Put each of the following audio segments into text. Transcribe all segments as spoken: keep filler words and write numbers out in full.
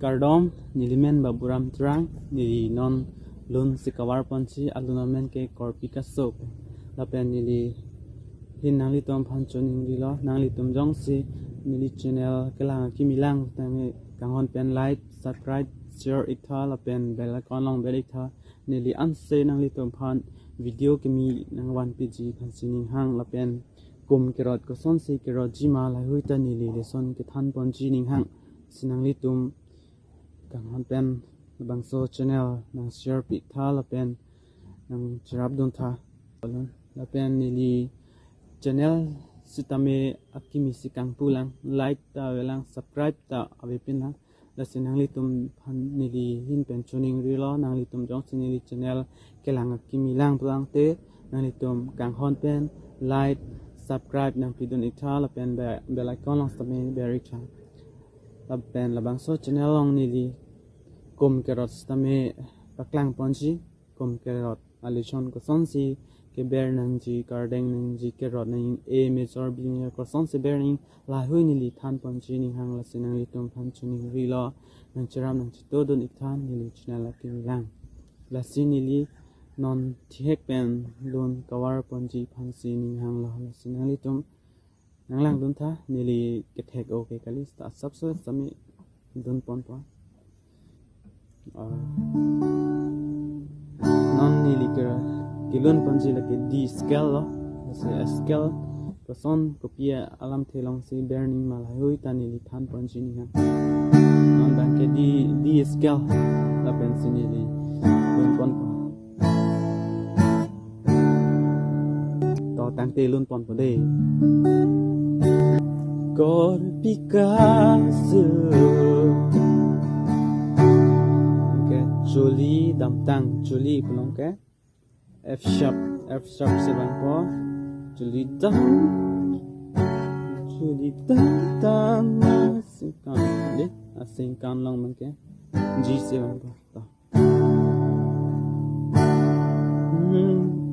Kardom, neli men Baburam Terang, neli non lun si kavar ponji, alun amen ke Korpi Kaso. Lapen neli hin nanglitum aphan choningrilo, nanglitum jongsi neli channel kelang akimi lang tangte kanghon pen like, subscribe, share iktha lapen bell icon along ber iktha. Neli anse nanglitum aphan video kimi nangvanpiji aphansi ninghang lapen kum kerot kosonsi kerotji ma lahai hui ta neli lason kethan ponji ninghang. Si nanglitum kanghon pen labangso channel nang share piktha lapen nang cherap duntha. Lapen neli channel sitame akimi si kangpu lang, like ta avelang, subscribe ta avepin lang. Lasi nanglitum aphan neli hin pen choningrilo, nanglitum jongsi neli channel kelang akimi lang pulang te, nanglitum kanghon pen like, subscribe nangpidun iktha lapen be-, bell icon along sitame ber iktha. Lapen labangso channel along neli kum kerot sitame paklang ponji, kum kerot alison kosonsi keber nangji, kardeng nangji, kerot nang A major, B major kosonsi ber nang lahai hui neli than ponji ninghang. Lasi nanglitum aphan choningrilo, nang cherap nang chetodun iktha neli channel akimi lang. Lasi neli non thihek pen lun kavar ponji aphansi ninghanglo. Lasi nanglitum nanglang duntha, neli kethek o ke kali, ta asapso sitame dun ponpo. Ah, non neli ke kelun ponji lake D scale lo, lasi scale koson kopi alamthe alongsi ber nang ma lahai hui ta neli than ponji ninghang. Non abang ke D, D scale lapensi neli lun ponpo. To tangte lun ponpo dei. Korpi Kaso. Ke chuli damtang, chuli punon ke F sharp, F sharp si vangpo. Chuli dam, chuli damtang asingkan dei, asingkan along abang ke G si vangpo. To.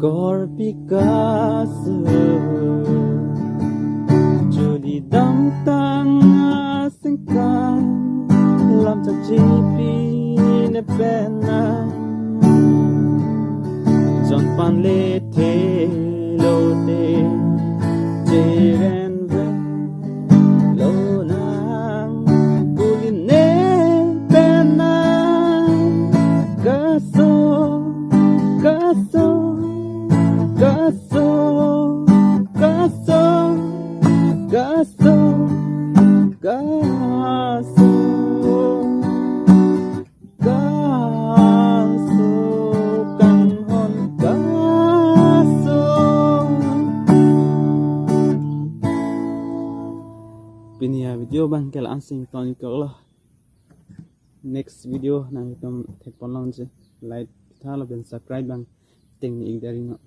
Korpi Kaso, chuli damtang asingkan, lam chakchipi ne pen nang, jon pan lethe lote, jeren ve lonang, puli ne pen nang. Kaso, kaso, kaso, kaso, kaso, kaso. Kaso, kanghon kaso. Pini avideo abang ke la-an si ingtonkoklo. Next video nanglitum thekpon longji. Like tha lapen subscribe abang tengne ik dei ri non.